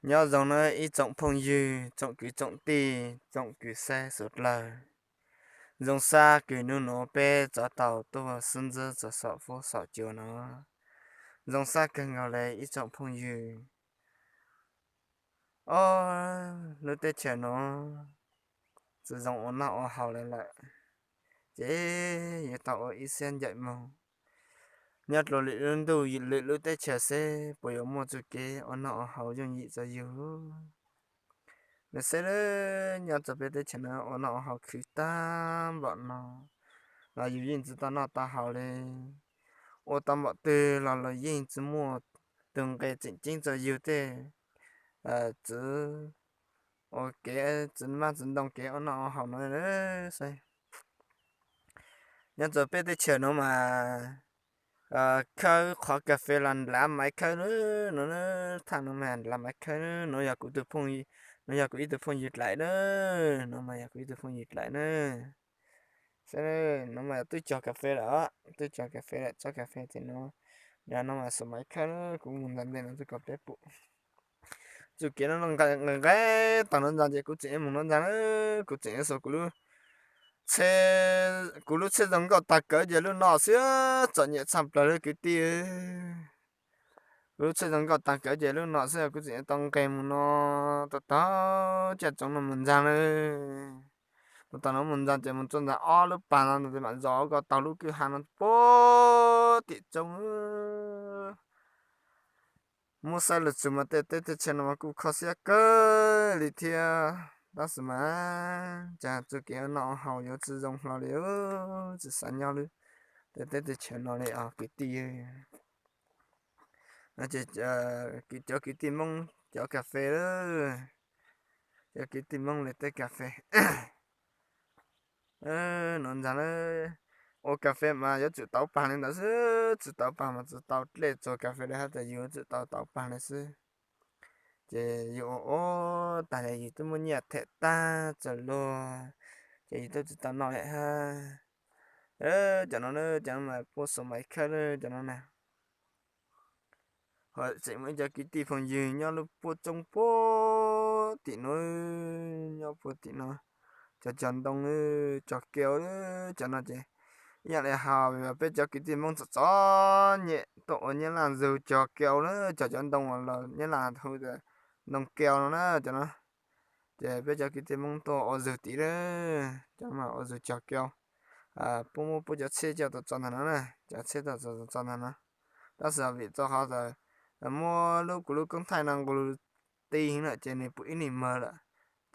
Nyob zoo nawb ib tsoom phooj ywg, tsoom kwv tsoom tij, tsoom kws saib suav dlawg. Zoo sab kws nub nuav peb txav tau tuaj xub ntsib txog saum fuab saum cua no. Zoo sab kawg nkaus le ib tsoom phooj ywg. Ob, lub teb chaws nuav tsi zoo ua noj ua haus le lawm, ces yuav tau ua ib siab ncaim moog nyob dlua lwm lub ntuj lwm lub teb chaws seb puas yuav muaj txuj kev ua noj ua haus yooj yim rua yug. Nws seb nyob rua peb teb chaws nuav ua noj ua haus khwv tag npaum no los yug yeej tsi tau noj tau haus le. Ua tau npaum twg los los yeej tsi muaj tug nqe tseem ceeb rua yug tej txwv ua kev txwv mab txwv ntoo kev ua noj ua haus no. Nyob rua peb teb chaws nuav mas khawb qhov kas fes los nlav maiv khawb na, nuav thaj nuav mas nlav maiv khawb na, nuav yog kuv tug phooj, nuav yog kuv ib tug phooj ywg dlaim na, nuav mas yog kuv ib tug phooj ywg dlaim na. Seb, nuav mas twb cog kas fes lawm, twb cog kas fes lawm, tsob kas fes tim nuav, yog nuav mas xuas maiv khawb na, kuv mus ntxa ntej nuav twb kom peb pum. Txuj kev nuav nqaij nqaij tag nuav ntxa ces kuv tseem moog nuav ntxa na, kuv tseem xuas kuv lub tsheb, kuv lub tsheb zoo nkauj tag kawg ces lub no xwb txom nyem tshaj plawg lub kwv tij. Kuv lub tsheb zoo nkauj tag kawg ces lub no xwb kuv tseem tau nqes mus no, tau tau caj tsoov no mus ntxa na. Tau tau no mus ntxa ces mus txog ntawm ob lub pas no ntawd mam zov kom tau lub kwj ha no puag tim roob. Muab saib lug txug mas tej teb tej chaw no mas kuj kho siab kawg li thiab, tab sis mas cas txuj kev ua noj ua haus yuav tsi zoo hlo li, tsi xav nyob lub tej teb tej chaw no li os kwv tij. Ces cov kwv tij Moob cov kas fes, cov kwv tij Moob li tej kas fes. Nuav ntxag na, ua kas fes mas yuav tsum tauv pag li ntawd xwb, tsi tauv pag mas tsi tau dlej txug kas fes li hab tas, yug yuav tsum tau tauv pag li xwb. Ces yug ua ua tag ces yug twb muaj nyiaj them tag txawm luag, ces yug twb tsi tau noj li hab. Cov no, cov no mas puab xuas maiv khawb cov no na. Ho tseem muaj ib cov kwv tij phooj ywg nyob lub puab tsoob puag tim nuav, nyob puag tim no, cov cog ntoo, cog keo, cov no ces ib yam li has peb cov kwv tij Moob txom txom nyem tuaj ua nyab laj zug cog keo na, cog cov ntoo los nyab laj hu tas ntoo keo no na cov no. Ces peb cov kwv tij Moob tuaj ua zug tim, cov no ua zug cog keo. Puab muab puab cov tsheb coj tuaj tso ntag no na, cov tsheb tuaj tso ntag no. Tab sis vim rau qhov tas muab lub kuv lub koob thaij no nqus ti heev lawm ces nws pum ib nig mawg lawm,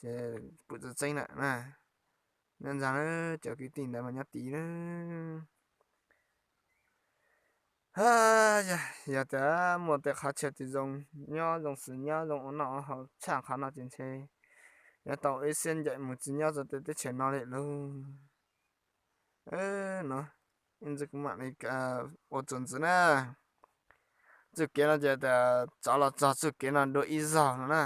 ces pum txawv txeeb lawm na. Nyob ntxag na, cov kwv tij ntawd mas nyob tid na. Yog, yog tias muaj tej qhov chaw twg zoo, nyob zoo xwm nyob zoo ua noj ua haus tshaj qhov no ces ntshe yuav tau ib siab ncaim mus tsis nyob rau tej teb chaws no li lauj. No, kuv mam li ua txuas ntxiv na. Txuj kev no ces tas tsov los txog txuj kev no dua ib zaug no na.